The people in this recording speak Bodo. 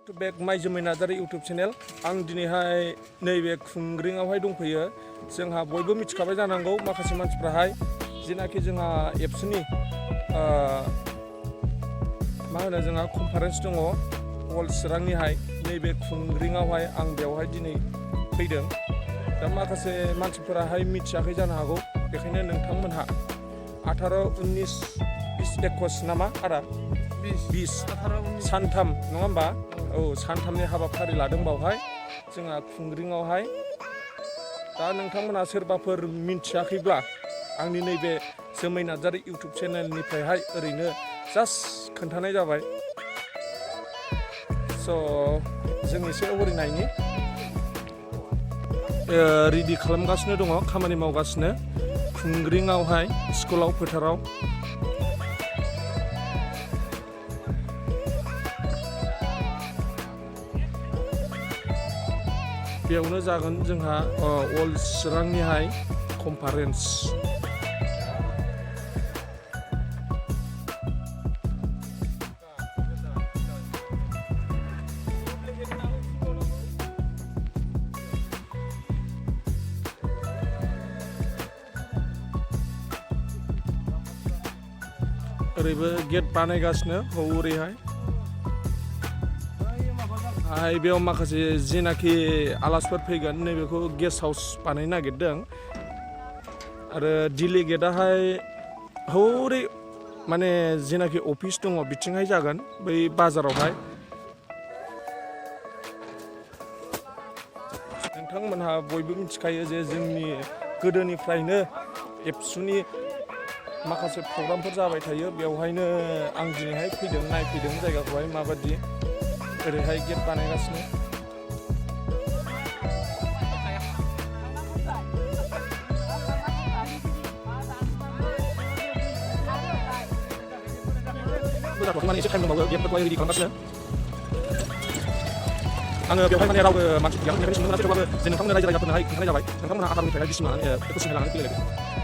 टु बेक माइ जोमै नार्जारि इउटुब चेनेल आं दिनैहाय नैबे खुंग्रिङावहाय दंफैयो। जोंहा बयबो मिथिखाबाय जानांगौ माखासे मानसिफ्राहाय जेनाखि जोंहा एबसुनि मा होनो जोंहा कनफारेन्स दङ अल चिरांनिहाय नैबे खुंग्रिङावहाय आं बेवहाय दिनै फैदों। दा माखासे मानसिफोराहाय मिथियाखै जानो हागौ, बेखायनो नोंथांमोनहा 18, 19, 20, 21 नामा आदा 20 सानथाम नङा होमबा? औ सानथामनि हाबाफारि लादों बावहाय जोंहा खुंग्रिङावहाय। दा नोंथांमोनहा सोरबाफोर मिथियाखैब्ला आंनि नैबे जोमै नार्जारि इउटुब चेनेलनिफ्रायहाय ओरैनो जास्ट खोन्थानाय जाबाय। स' जों एसे ओरैनायनि रेडि खालामगासिनो दङ, खामानि मावगासिनो खुंग्रिङावहाय स्कुलाव फोथाराव। बेयावनो जागोन जोंहा अल चिरांनिहाय कनफारेन्स। ओरैबो गेट बानायगासिनो हौरैहाय बेयाव माखासे जेनाखि आलासिफोर फैगोन नैबेखौ गेस्ट हाउस बानायनो नागिरदों। आरो डिलिगेटआहाय हौरै माने जेनाखि अफिस दङ बिथिंहाय जागोन बै बाजारावहाय। नोंथांमोनहा बयबो मिथिखायो जे जोंनि गोदोनिफ्रायनो एबसुनि माखासे प्रग्रामफोर जाबाय थायो। बेवहायनो आं दिनैहाय फैदों, नायफैदों जायगाखौहाय माबायदि। ओरैहाय गेट बानायगासिनो। माने एसे टाइम दंबावो, गेटफोरखौहाय रेडि खालामगासिनो। आङो बेवहाय माने रावबो मानसि गैया, बेनिखायनो सोंनो मोनाखै, थेवब्लाबो जे नोंथांमोन रायजो राजाफोरनोहाय खोन्थानाय जाबाय। नोंथांमोनहा 18निफ्राय 20 लानानै 21 लानानै फैलायदों।